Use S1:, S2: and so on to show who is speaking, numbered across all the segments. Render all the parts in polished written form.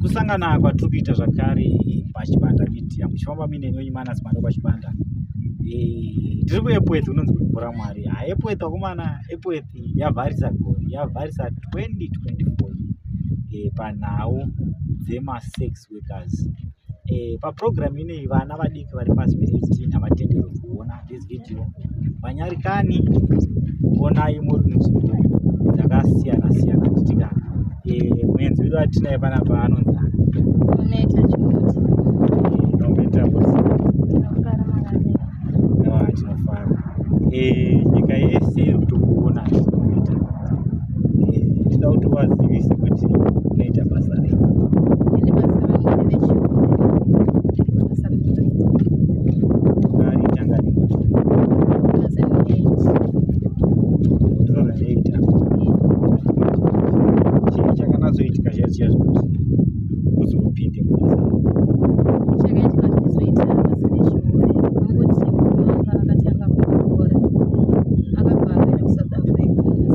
S1: Kusangana kwatiri kuita zvakare paChibanda Media muchifamba muine wenyu Manas Mando kwaChibanda. Tiri kuEpworth unonzi kuMvura Mwari. Ha Epworth vakomana, Epworth yavharisa gore, yavharisa 2024 panhau dzemasex workers. Paprogram ineyi vana vadiki vari pasi pe18 havatenderwi kuona this video. Vanyarikani onai muri munzvimbo dzakasiyana siyana titika muenzi wedu atinaye panapa anonzi
S2: Nometa Chimuti.
S1: Nometa
S2: Tinofara makadai.
S1: Aiwa tinofara. Nyika yese iri kutokuona Nometa. Tinoda kuti wazivise kuti unoita basa rei.
S2: Ini basa rangu nderechihure. Basa randinoita.
S1: Wakaritanga rini?
S2: 2008.
S1: 2008. Chii chakanatsoitika chiya chiya zvekuti uzopinde mubasa iri?
S2: Chakaitika kuti ndizoita basa rechihure. Kungoti murume wangu akatanga kundikora. Akabva akaenda kuSouth Africa.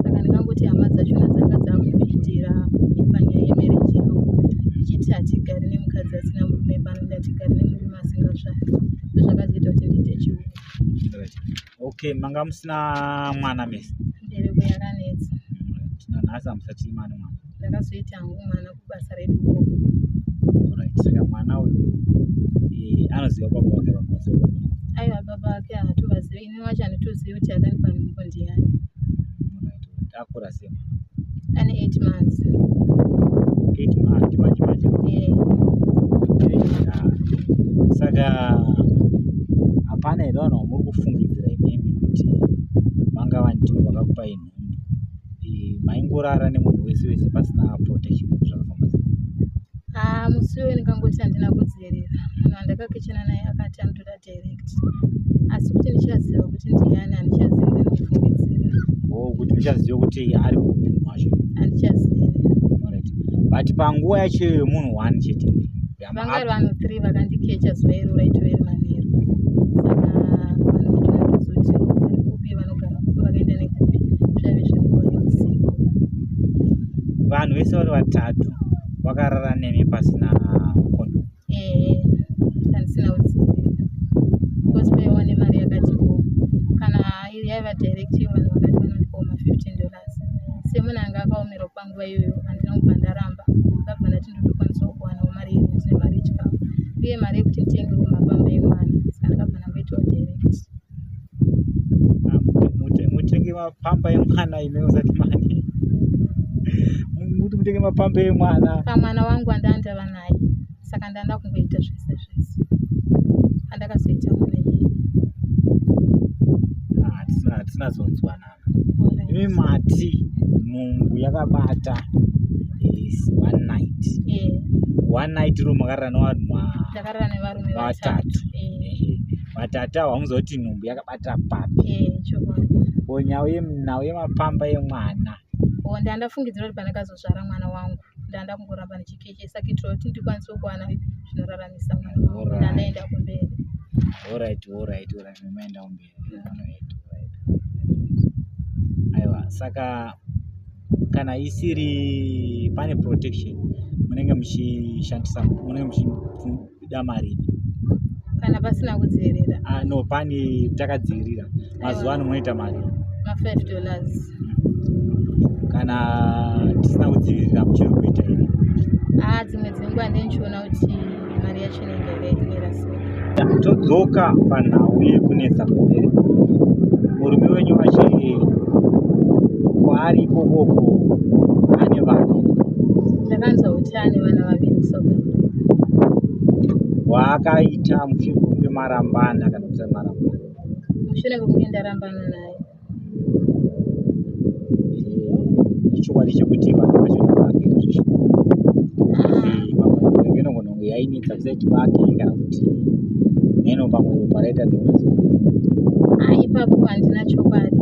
S2: Saka ndingangoti hama dzachona dzanga dzakupindira panyaya yemarriage yangu. Ndichiti hatigari nemukadzi asina murume pano, hatigari nemurume asingazvari. Ndozvakazoita kuti ndiite chihure.
S1: Right. Okay, manga musina mwana mese?
S2: Mbereko yakanetsa.
S1: Right. Nanhasi hamusati mane mwana?
S2: Ndakazoita hangu mwana kubasa redu ikoko.
S1: Alright. Saka mwana uyu anoziva baba vake, baba vaziva baba vake?
S2: Aiwa, baba vake haatovazivi. Ini wacho handitozivi kuti akanipa nhumbu ndiani.
S1: Alright. Alright. Akura sei mwana?
S2: Ane 8 months.
S1: 8 months manje manje.
S2: Eh.
S1: Yeah. Saka hapana here vanhu vamuri kufungidzira imimi kuti vangava ndivo vakakupai nhumbu? Maingorara nemunhu wese wese pasina protection, zvakafamba sei?
S2: Ah, musi uyu ndingangoti handina kudzivirira. Munhu wandakakechana naye akati anotoda direct. Asi kuti ndichaziva kuti ndiani handichazivi kana kufungidzira.
S1: Oh, kuti muchaziva kuti ari kupi munhu wacho?
S2: Handichazivi.
S1: Alright. But panguva yacho iyoyo munhu one chete?
S2: Vanga vari vanhu 3 vakandikecha zuva iro raitove iri manheru. Saka vanhu vacho handizoti vari kupi, vanogara kupi, vakaenda nekupi, zvaive zvenguva yeusiku.
S1: Vanhu vese vari vatatu vakarara nemi pasina condom?
S2: Ehe, handisina kudzivirira. Because paiva nemari yakati wo. Kana yaiva direct, vanhu vakati vanondipawo ma$15. Semunhu anga akaomerwa panguva iyoyo, handina kubva ndaramba. Ndakabva ndati ndotokwanisawo kuwanawo mari yerent nemari yechikafu. Uye mari yekuti nditengewo mapamba emwana. Saka ndakabva ndangoitawo direct.
S1: Ah, mutenge mapamba emwana ime usati mani muti mutenge mapamba emwana?
S2: Pamwana wangu andandava naye. Saka ndanda kungoita zvese zvese. Andakazoita mwana iyeye.
S1: Ah, hatisina zonzwanana. Imi mati nhumbu yakabata is one night.
S2: Eh.
S1: One night iro makarara nevanhu
S2: Ndakarara nevarume
S1: vatatu.
S2: vatatu. Eh.
S1: Vatatu avo hamuziva kuti nhumbu yakabata papi.
S2: Eh, chokwadi.
S1: Ko nhau yemapamba emwana?
S2: Oh, ndandafungidzira kuti pandakazozvara mwana wangu ndanda kungoramba ndichikechesa kuitira kuti ndikwanise kuwana zvinoraramisa mwana wangu. Ndandaenda kumberi.
S1: Alright, maenda kumberi. Alright. Aiwa, saka kana isiri pane protection munenge muchishandisa, munenge muchida marini?
S2: Kana pasina kudzivirira?
S1: Ah, no, pane takadzivirira mazuva ano munoita mari?
S2: Ma$5.
S1: Kana tisina kudzivirira muchiri kuita here?
S2: Ah, dzimwe dzenguva ndindichiona kuti mari yacho inenge yakaimira sei.
S1: Todzoka panhau yekunetsa kwembereko. Murume wenyu wachi kwaari ikokoko ane vana?
S2: Ndakanzwa kuti ane vana vaviri kuSouth Africa.
S1: Waakaita mushure mekunge marambana kana kusati marambana?
S2: Mushure mekunge ndarambana naye.
S1: Ichokwadi chekuti vana vacho ndevake zveshuwa? Pamwe inogona kunge yainetsa kusati vake kana kuti neno pamwe ropa raita dzimwe dzinhu.
S2: Ah, ipapo handina chokwadi.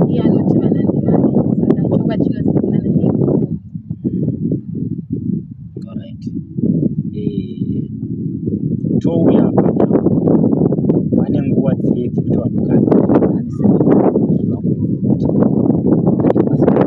S2: Iye anoti vana ndevake, saka chokwadi chinozivikanwa naiye murume.
S1: Alright. Touya panhau, pane nguva dziye dzekuti vanhukadzi vane kuti vanenge vasina.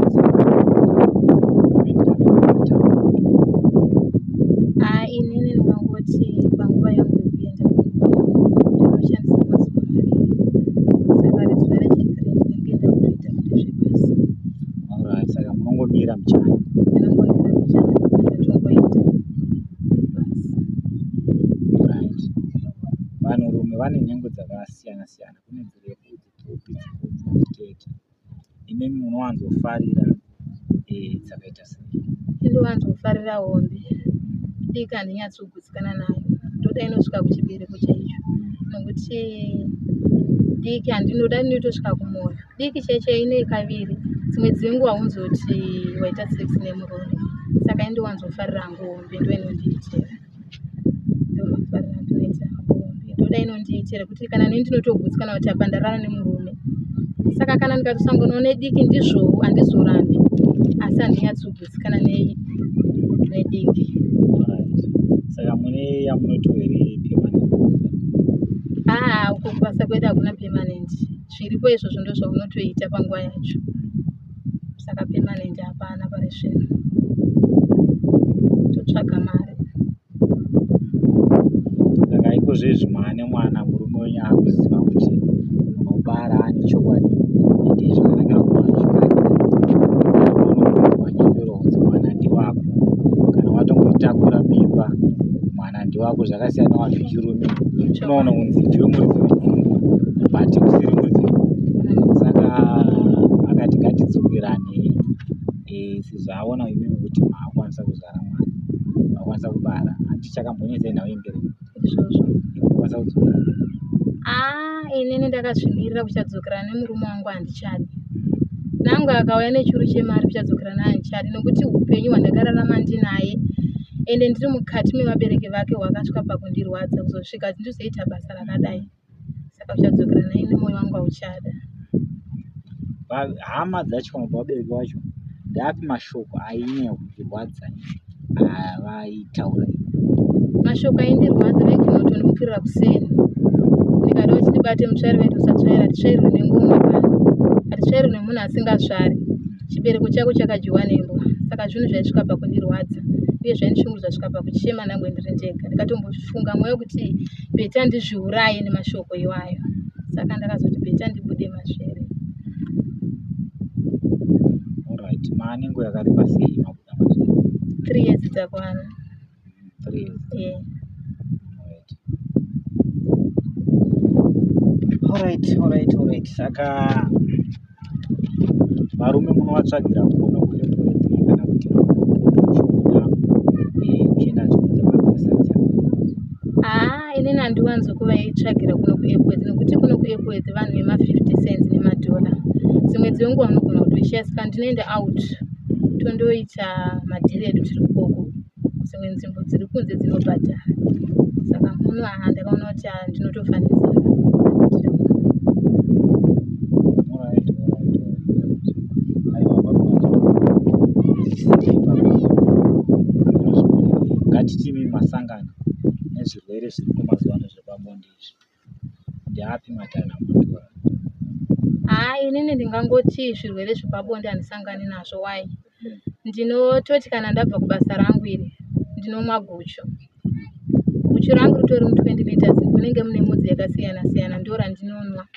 S1: Vanhu vane nhengo dzakasiyana siyana, kune dzirefu, dzipfupi, dzikobvu, dzitete. Imimi munowanzofarira dzakaita sei?
S2: Ndinowanzofarira hombe, diki handinyatsogutsikana nayo. Ndoda inosvika kuchibereko chaicho nokuti diki handinoda inotosvika kumwoyo. Diki chaicho ine kaviri, dzimwe dzenguva haunzoti waita sex nemurume. Saka ini ndowanzofarira hangu hombe, ndoinondiitira. Ndomafariro andinoita hangu hombe, ndoda inondiitira kuti kana neni ndinotogutsikana kuti apa ndarara nemurume. Saka kana ndikatosanganawo nediki ndizvowo handizorambi, asi handinyatsogutsikana nediki.
S1: Alright. Saka mune yamunoti here permanent girlfriend?
S2: Haa, uko kubasa kwedu hakuna permanent. Zviripo izvozvo ndozvaunotoita panguva yacho. Saka permanent hapana pari zvino. Totsvaga mari.
S1: Saka ikozvezvi maane mwana, murume wenyu akuziva kuti munobara, ane chokwadi. Ende zvakanakira kuva chikadzi, unongonzwa kunzi mwana ndewako. Kana watongotakura mimba, mwana ndewako. Zvakasiyana nevanhu vechirume, unoona kunzi ndiwe muridzi wenhumbu but usiri muridzi wenhumbu. Saka akati ngatidzokerane sezvo aona imimi kuti maakwanisa kuzvara mwana, makwanisa kubara. Handichakambonetsa nhau yembereko,
S2: Izvozvo.
S1: makwanisa kudzokerana.
S2: Aa, inini ndakazvimirira kuchadzokerana nemurume wangu handichadi. Nangu akauya nechuru chemari kuchadzokerana naye handichadi nokuti upenyu hwandakararama ndinaye ende ndiri mukati mevabereki vake hwakasvika pakundirwadza kuzosvika ndizoita basa rakadai. Saka kuchadzokerana naye nemwoyo wangu hauchada.
S1: Hama dzacho kana kuti vabereki vacho, ndeapi mashoko ainyanya kukurwadzai avaitaura?
S2: Mashoko aindirwadza vaigona kutondimukirira kuseni. Ndikada kuti ndibate mutsvairo vaiti usatsvaira, hatitsvairwi nengomwa pano. Hatitsvairwi nemunhu asingazvari. Chibereko chako chakadyiwa nembwa. Saka zvinhu zvaisvika pakundirwadza uye zvaindishungurudza kusvika pakuchema nangwe ndiri ndega. Ndikatombofunga mwoyo kuti better ndizviuraye nemashoko iwayo. Saka ndakazoti better ndibude mazviri.
S1: Alright, maane nguva yakareba sei mabuda mazviri?
S2: 3 years dzakwana.
S1: 3 years.
S2: Yeah.
S1: Alright. Alright. Saka varume munovatsvagira kuno kuEpworth kana kuti munopota muchibuda muchienda nzvimbo dzakasiyana siyana?
S2: Haa, inini handiwanzokuvaitsvagira kuno kuEpworth nokuti kuno kuEpworth vanhu vema50 cents nemadhola. Dzimwe dzenguva unogona kutoishaya, saka ndinoenda out tondoita madhiri edu tiri ikoko. Dzimwe nzvimbo dziri kunze dzinobhadhara. Saka muno haa ndakaona kuti haa ndinotofa nenzara. Handitiri muno.
S1: Alright. Aiwa, vakomana, ngatitimi masangano nezvirwere zviriko mazuva ano zvepabonde izvi. Ndeapi matanho amunotora?
S2: Haa, inini ndingangoti zvirwere zvepabonde handisangani nazvo. Why? Ndinototi kana ndabva kubasa rangu iri, ndinomwa guchu. Guchu rangu ritori mu20 liters, munenge mune mudzi yakasiyana siyana, ndo randinonwa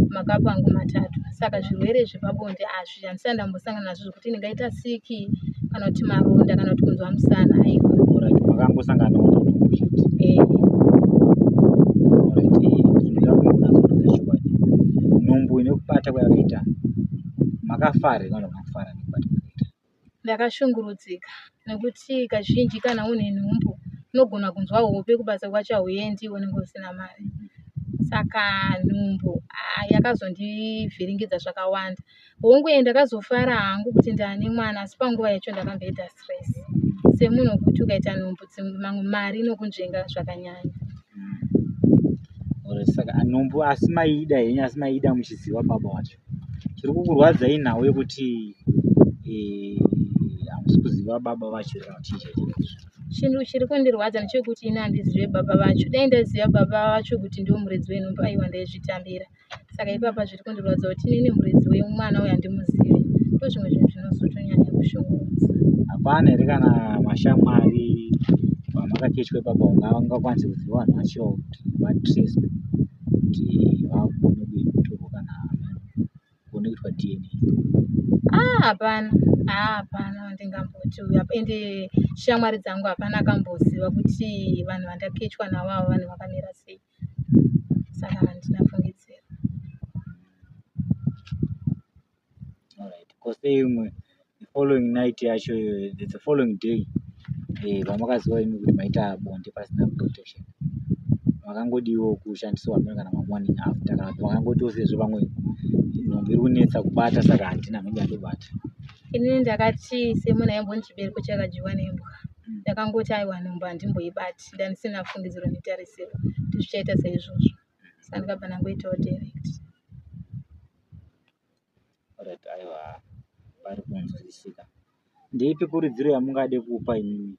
S2: makapu angu matatu. Saka zvirwere zvepabonde hazvi handisati ndambosangana nazvo zvekuti ndingaita siki kana kuti maronda kana kuti kunzwa musana, aiwa.
S1: Alright, makangosanganawo nenhumbu chete.
S2: Eh.
S1: Alright, ndinoda kungonatsokuudza chokwadi. Nhumbu nekubata kwayakaita, makafara here kana kuti makufara nekubata kwayakaita?
S2: Ndakashungurudzika nekuti kazhinji kana une nhumbu unogona kunzwa hope, kubasa kwacho hauendi unenge usina mari. Saka nhumbu yakazondivhiringidza zvakawanda. Hongu ndakazofara hangu kuti ndane mwana, asi panguva yacho ndakamboita stress. Semunhu wekuti ukaita nhumbu mamwe mari inokunzvenga zvakanyanya.
S1: Alright, saka nhumbu asi maiida henyu, asi maiida muchiziva baba vacho. Chiri kukurwadzai inhau yekuti hamusi kuziva baba vacho here kana kuti chii chaicho?
S2: Chinhu chiri kundirwadza ndechekuti ini handizive baba vacho. Dai ndaiziva baba vacho kuti ndiwo muridzi wenhumbu, aiwa ndaizvitambira. Saka ipapa zviri kundirwadza kuti inini muridzi wemwana uyu handimuzivi. Ndozvimwe zvinhu zvinozotonyanya kushungurudza.
S1: Hapana here kana mashamwari vamakakechwa ipapo ungakwanise kuziva vanhu vacho kuti vatrace kuti vagone kutorwa kana kugone kuitwa DNA?
S2: Ah, hapana. Ah, hapana wandingamboti uyu apa. Ende shamwari dzangu hapana akamboziva kuti vanhu vandakechwa navo ava vanhu vakamira sei. Saka handina fungidziro.
S1: Alright. Ko sei imwe the following night yacho iyoyo, the following day vamakaziva imi kuti maita bonde pasina protection, makangodiwo kushandiswa hameno kana mamorning after, kana kuti makangotiwo sezvo pamwe nhumbu iri kunetsa kubata saka handina maybe andobata?
S2: Inini ndakati semunhu aimboni chibereko chakadyiwa nembwa, ndakangoti aiwa, nhumbu handimboibati. Ndandisina fungidziro netarisiro kuti zvichaita saizvozvo, saka ndikabva ndangoitawo direct.
S1: Alright, aiwa, pari kunzwisisika. Ndeipi kurudziro yamungade kupa imimi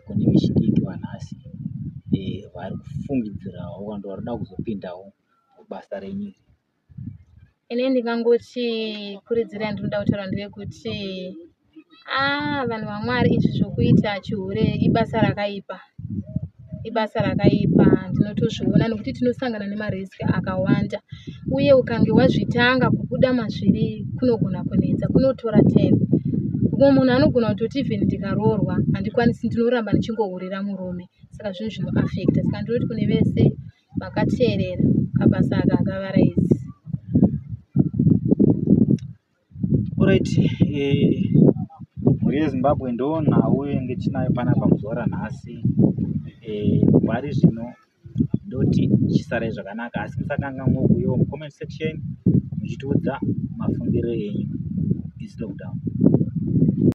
S1: kune vechidiki vanhasi vari kufungidzirawo kana kuti vari kuda kuzopindawo mubasa renyu iri?
S2: Ini ndingangoti kurudziro yandinoda kutaura ndeyekuti aa, vanhu vaMwari, izvi zvokuita chihure ibasa rakaipa, ibasa rakaipa. Ndinotozviona nekuti tinosangana nemariski akawanda, uye ukange wazvitanga, kubuda mazviri kunogona kunetsa, kunotora time. Mumwe munhu anogona kutoti even ndikaroorwa handikwanisi, ndinoramba ndichingohurira murume. Saka zvinhu zvinoafecta. Saka ndinoti kune vese vakateerera, kabasa aka hakavaraidzi.
S1: Alright, mhuri yeZimbabwe, ndo nhau yenge tinayo panapa muzuva ranhasi. Pari zvino ndoti chisarai zvakanaka, asi musakanganwa kuuyawo mucomment section muchitiudza mafungiro enyu. Its lockdown.